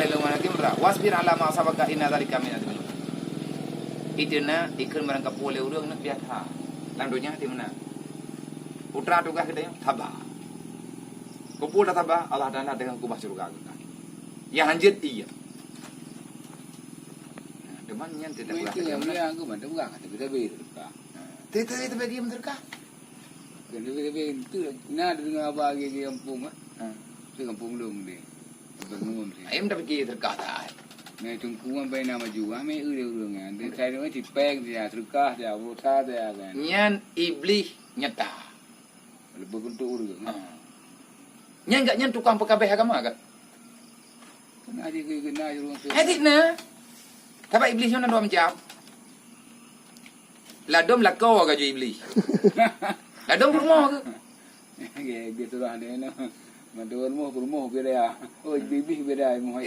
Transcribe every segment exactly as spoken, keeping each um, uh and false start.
Lôn lagèe meurah, "Wasbir ala ma asabaka inna dzalika min azmil umur." Itu na ikheun barang kapeue lé ureueng na biasa. Lam donya ti meunan. Putra tugaih geutanyoe sabar. Kapeue dah sabar, Allah Taala dengan kubah syurga geutanyoe. Nyang hanjeuet iya. Nah, teman nyan tidak Mungkin berasa yang dia aku mana bukan kata kita beri sedekah. Nah, itu itu bagi sedekah. Kan dia beri itu. Nah, dengar abah lagi di kampung ah. Ha. Di kampung lom dia. Kampung lom dia. Ayam tak fikir sedekah dah. Nah, tungku kan payah nama juga, mai urang-urang kan. Dia saya dengan cipeng dia, sedekah dia, berusaha dia kan. Nyan iblis nyata. Leubeh keuneuk ureueng. Ha. Nyan gak nyan tukang peukabeh agama gak? Kena aja ke kena aja ureueng tu. Hai dik na. Sabab iblis nyoe na dua macam. Ladom lakoe gaju iblis. Ladom peurumoh ke? Ya, dia tu lah dia na. Madu rumoh, rumoh beda. Oh, iblis beda rumoh.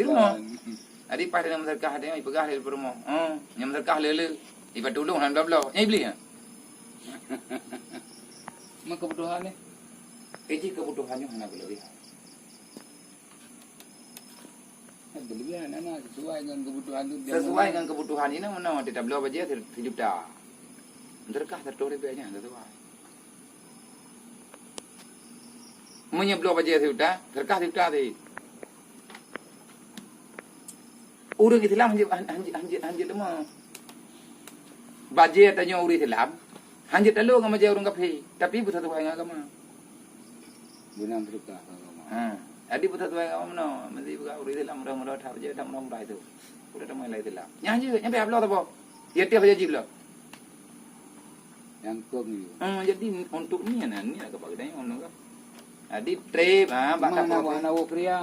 Jadi pas dalam sedekah dia, ipeugah dia peurumoh. Oh, nyang sedekah le-le. Iba tulung dalam bla-bla. Nyang iblis ya? Maka kebutuhan ni. Eh, jih kebutuhan nyoe hana berlebihan. Kan berlebihan, hana sesuai dengan kebutuhan tu. Sesuai dengan kebutuhan ini mana kita bloe bajèe se-, sejuta. Sedekah seratus ribu aja sesuai. Meunyoe bloe bajèe sejuta, sedekah sejuta tadi. Ureueng Islam hanjeuet, hanjeuet, hanjeuet, hanjeuet leumah. Bajèe tanyoe ureueng Islam, hanjeuet talo ngon bajèe ureueng kafé, tapi beusatu hai ngon agama. Beunang teuka agama. Ha. Jadi beusatu hai ngon agama meunoe, mesti buka ureueng Islam mudah-mudah that bajèe, that mudah-mudah itu. Udah teman lain Islam. Nyan hanjeuet, nyan payah bloe saboh. Ya tiap haji bloe. Nyang kong nyoe. Hmm, jadi untuk niat, niat ke bak geutanyoe nyoe kan. Jadi trép, ha, bak mana tapah buah tu. Anak wok kriya?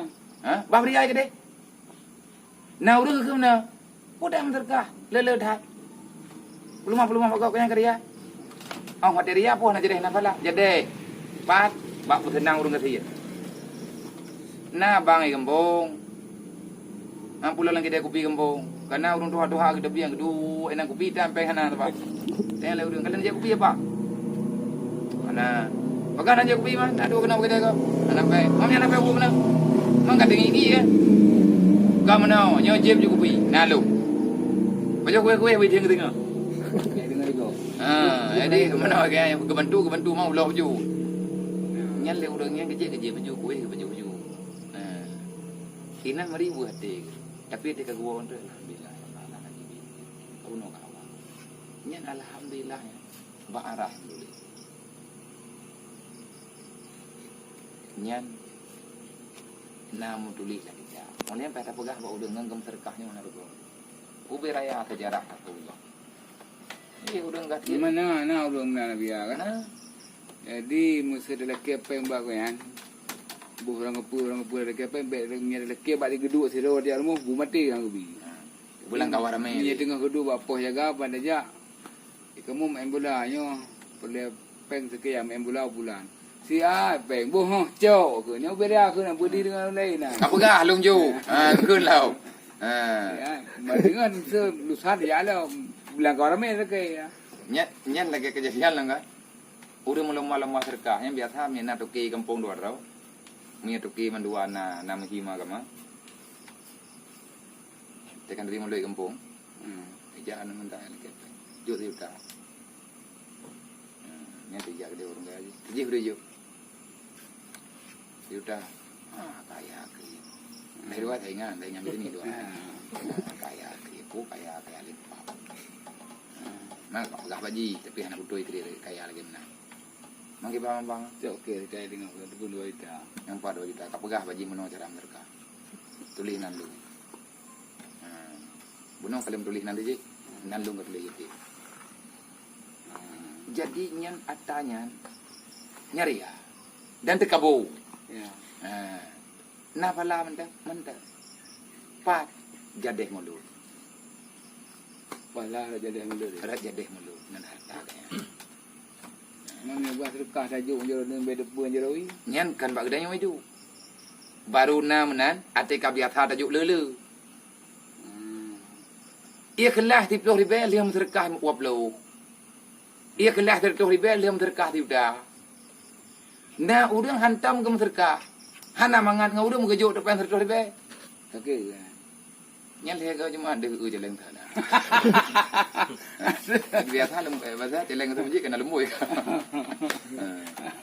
Ha? Bah kriya ke deh? Na ureueng keu na. Udah meuteurkah, le-le that. Peulumah-peulumah bak gobnyan kriya. Oh, watèe kriya poh na jadeh na pala. Jadeh. Pat, bak peuseunang ureueng gasien. Na bang i geumbong. Nyang pulo lam kidai kupi geumbong. Kana ureueng tuha-tuha geuteubieng geuduek inan kupi tan péng hana teubak. Tanyong lé ureueng, "Kalian jak kupi apa?" "Hana." "Pagan hana jak kupi man?" "Aduh, keunoe kidai ko." "Hana péng." "Mam nyan hana péng buet meunan?" "Mang ka teungi-ngi ya." "Ka meunoe, nyoe jép ju kupi." "Na lôn." Pajoh kueh-kueh bak idéh geuteungoh. Ha, jadi meunoe ke geubantu, geubantu mau uloe ju. Nyan lé ureueng nyan kejek-kejek baju kueh, baju-baju. Ha. Inan meuribu até. Tapi até ka geuwoe tu, alhamdulillah, ya Allah, lagi bi. Kau no kawan. Nyan alhamdulillah, ya. Bak arah dulu. Nyan na meutuléh lam kitab. Ulôn payah tapeugah bak ulôn ngon geumeuseudeukah nyoe na rugoe. Ubé raya sejarah aku. Ih, ulôn gasien. Mana na ulôn na biar kan? Ha? Jadi, meusé talakèe péng bak gobnyan, boh ureueng geupeu, ureueng geupeu talakèe péng, bèk nyan talakèe bak digeuduek sidroe di rumoh, bu maté nyang geubi. Ha. Bulan kawan ramé. Nyan teungoh geuduek bak pos jaga, ban tajak. Di kamoe main bola nyoe, peureulèe péng sekian main bola bulan. Si ai péng, boh, huh, cok keu. Nyoe beda keu nak beudiri dengan ureueng laén nah. Ka peugah lôn ju. Ha, keu lôn. Ha. Ya, mendingan se-, lusa ya lah, bulan kawan ramé sekian ya. Nyan, nyan lagèe keujadian lah kan. Ureueng meulomba-lomba seudeukah, nyan biasa meunyo na toke gampông dua droe. Meunyo toke mandua na, na meuhima agama. Tekan dari mulai gampông. Hmm. Ija anu minta ni kata. Jok sijuta. Hmm, nyan tijak gede ureueng kaya. Tijih udah jok. Sijuta. Ah, kaya keu. Dari luar saingan, dari nyang sini dua. Ah, kaya keu. Ku kaya, kaya lipat. Ah, nah, peugah baji, tapi hana beutôi keu kaya lagi meunan. Mangke bang, bang. Cok ke, saya dengan dua juta. Nyang empat dua juta. Ka peugah baji meunoe cara meureuka. Tuléh nan lu. Ha. Bunoe ka lheueh tuléh nan jih, nan lôn ka tuléh jih. Ha. Jadi nyan ata nyan nyan ria dan teukabô. Ya. Ha. Na pala mantong, mantong. Pat jadeh mulod. Pala rot jadeh mulod. Rot jadeh mulod ngon harta kaya. Meunyoe bah seudeukah tajok jaroe nyan bèk teupeue jaroe. Nyan kan bak geutanyoe itu. Baru na meunan, até ka biasa tajok le-le. Hmm. Ikhlas siplôh ribèe lheueh meuseudeukah dua plôh. Ikhlas seratus ribèe lheueh meuseudeukah sijuta. Na ureueng hantom geumeuseudeukah. Hana mangat ngon ureueng meugeujok teupeng seratus ribèe. Oke, ya. Nyan lhèe goe Jumat deuh eu jaleng sana. Biasa lem, eh, biasa jaleng sana jih kena lembui.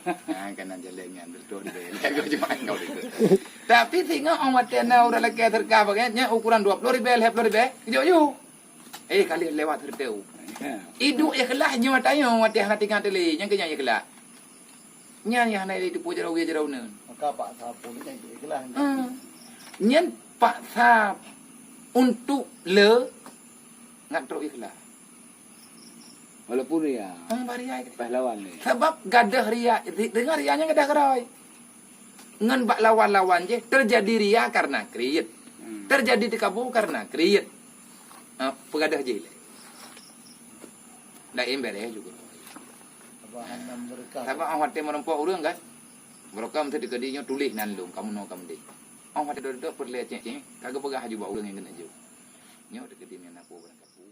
Ha, kan jaleng nyan betul di lhèe goe Jumat kau itu. Tapi singoh ong watèe na ureueng lakèe seudeukah bagian nyan ukuran dua puluh ribèe, lhèe puluh ribèe, kejok ju. Eh, kali lewat seudeuteu. Iduek ikhlas nyoe tanyoe watèe hana tinggai teuh lé, nyan keuh nyan ikhlas. Nyan nyang hana jiteupeue jaroe jaroe uneuen. Maka paksa pun nyan ikhlas. Hmm. Nyan paksa untuk le ngat trok ikhlas. Walaupun ria. Hmm, bak ria ikhlas. Pahlawan ni. Sebab gadoh ria, deungon ria nyan gadoh keurôi. Ngon bak lawan-lawan jih terjadi ria karena kriet. Hmm. Terjadi teukabu karena kriet. Ha, peugadoh jih lé. Laén bèrèh juga. Sabab hana meureuka. Sabab 'oh watèe meurumpok ureueng kan. Barokah meuseujid keudéh nyoe tuléh nan lôn, kamoe noe kamoe deh. 'Oh watèe dodok peureulèe cék-cék, ka geupeugah aju bak ureueng nyang keuneuk jok. Nyoe teukeudi nyan aku barangkapeue.